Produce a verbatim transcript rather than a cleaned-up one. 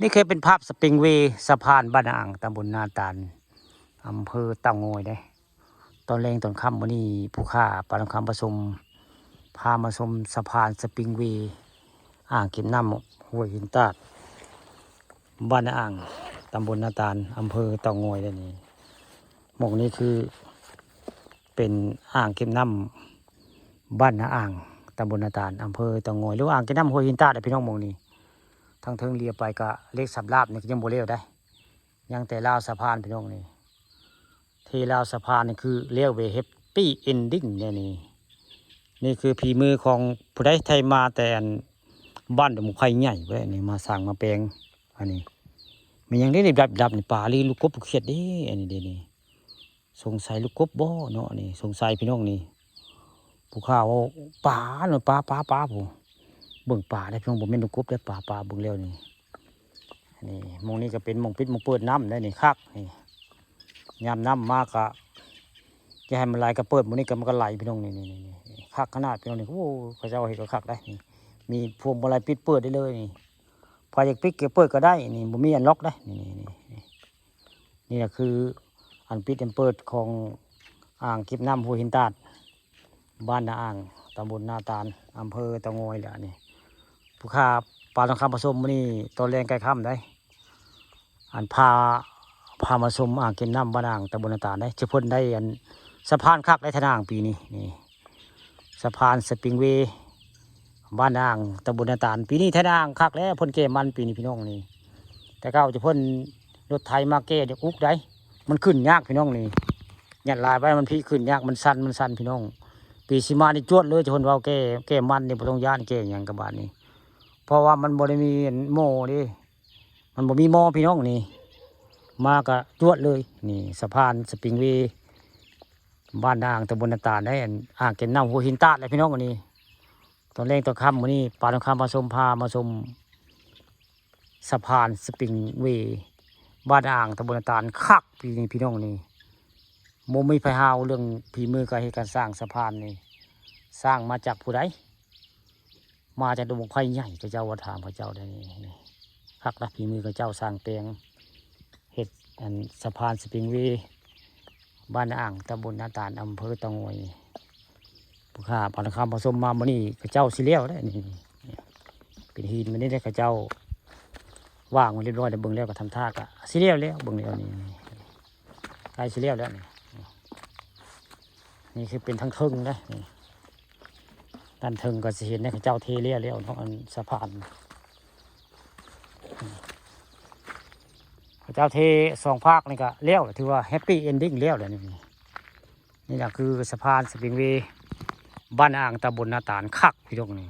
นี่เคยเป็นภาพสปริงเวย์สะพานบ้านอ่าง ตำบลนาตาล อำเภอเต่างอยเด้ ตอนแลงตอนค่ำมื้อนี้ ผู้ข้าปานคำผสม พามาชมสะพานสปริงเวย์ อ่างเก็บน้ำห้วยหินตาด บ้านอ่าง ตำบลนาตาล อำเภอเต่างอยเด้นี่ หม่องนี้คือ เป็นอ่างเก็บน้ำบ้านนาอ่าง ตำบลนาตาล อำเภอเต่างอย หรือว่าอ่างเก็บน้ำห้วยหินตาดอะพี่น้อง หม่องนี้ ทางเทิงเลียไปก็เลขสำราบนี่ก็ยังบ่แล้วได้ ยังแต่ราวสะพานพี่น้องนี่ ที่ราวสะพานนี่คือแล้วเวย์ แฮปปี้ เอนดิ้ง เนี่ยนี่ นี่คือฝีมือของผู้ใดไทยมาแต่อันบ้านดงไผ่ใหญ่ผู้ใดนี่ มาสร้างมาแปลง อันนี้ มันยังได้ดับดับนี่ ปลาหรือลูกกบลูกเขียดเด้ อันนี้เด้นี่ สงสัยลูกกบบ่เนาะนี่ สงสัยพี่น้องนี่ ผู้ข้าเว้าปลาเนาะ ปลา ปลา ปลา ผู้ เบิ่งปลาได้พี่น้อง บ่แม่นลูกกบได้ ปลา ปลา เบิ่งแล้วนี่ นี่ หม่องนี้ก็เป็นหม่องปิดหม่องเปิดน้ำได้นี่ คักนี่ ยามน้ำมาก็ จะให้มันไหลก็เปิดหม่องนี้ก็มันก็ไหลพี่น้อง นี่ นี่ นี่ นี่ คักขนาดพี่น้องนี่ โอ้ เขาเจ้าเฮ็ดก็คักได้นี่ มีพวงมาลัยปิดเปิดได้เลยนี่ ไผอยากปิดก็เปิดก็ได้นี่ บ่มีอันล็อกได้นี่ นี่ นี่ นี่ นี่แหละคืออันปิดอันเปิดของอ่างเก็บน้ำห้วยหินตาด บ้านนาอ่าง ตำบลนาตาล อำเภอเต่างอยแหละนี่ ผู้ข้าปานคำผสมมื้อนี้ตอนแลงใกล้ค่ำได้ อันพา พามาชมอ่างเก็บน้ำบ้านอ่าง ตำบลนาตาลได้ เฉพาะได้อันสะพานคักได้ทนางปีนี้นี่ สะพานสปริงเวย์ บ้านอ่าง ตำบลนาตาล ปีนี้ทนางคักแล้ว เพิ่นแก้มันปีนี้พี่น้องนี่ แต่เก่าจะเพิ่นรถไถมาแก้เดี๋ยวอุกได้ มันขึ้นยากพี่น้องนี่ ยัดหลายไปมันพิขึ้นยาก มันสั่น มันสั่นพี่น้อง ปีสิมานี่จวดเลย จะเพิ่นเว้าแก้ แก้มันนี่บ่ต้องย้านแก้หยังกับบ้านนี้ เพราะว่ามันบ่ได้มีหม้อเด้ มันบ่มีหม้อพี่น้องนี่ มาก็จวดเลย นี่สะพานสปริงเวย์ บ้านนาอ่าง ตำบลนาตาลได้ อันอ่างเก็บน้ำห้วยหินตาดเลยพี่น้อง อันนี้ ตอนแลงตอนค่ำมื้อนี้ปานคำผสมพามาชมสะพานสปริงเวย์ บ้านนาอ่าง ตำบลนาตาล คักปีนี้พี่น้องนี่ บ่มีไผฮาวเรื่องฝีมือการเฮ็ดการสร้างสะพานนี่ สร้างมาจากผู้ใด มาจากดงบักไผ่ใหญ่ เขาเจ้าว่าถามเขาเจ้าได้นี่ นี่ คักนะ ฝีมือเขาเจ้าสร้างแปลง เฮ็ดอันสะพานสปริงเวย์ บ้านนาอ่าง ตำบลนาตาล อำเภอเต่างอย ผู้ข้าปานคำผสมมามื้อนี้เขาเจ้าสิแล้วได้นี่ เป็นหินมื้อนี้ได้เขาเจ้าวางไว้เรียบร้อยแล้ว เบิ่งแล้วก็ทำท่าก็สิแล้วแล้ว เบิ่งแล้วนี่ ใกล้สิแล้วแล้วนี่ นี่คือเป็นทางเทิงนะนี่ ด้านเทิงก็สิเห็นนะเขาเจ้าเทแล้วแล้วเนาะ อันสะพาน เขาเจ้าเทสองภาคนี่ก็แล้ว ถือว่าแฮปปี้เอนดิ้งแล้วแหละนี่ นี่แหละคือสะพานสปริงเวย์ บ้านอ่าง ตำบลนาตาล คักพี่น้องนี่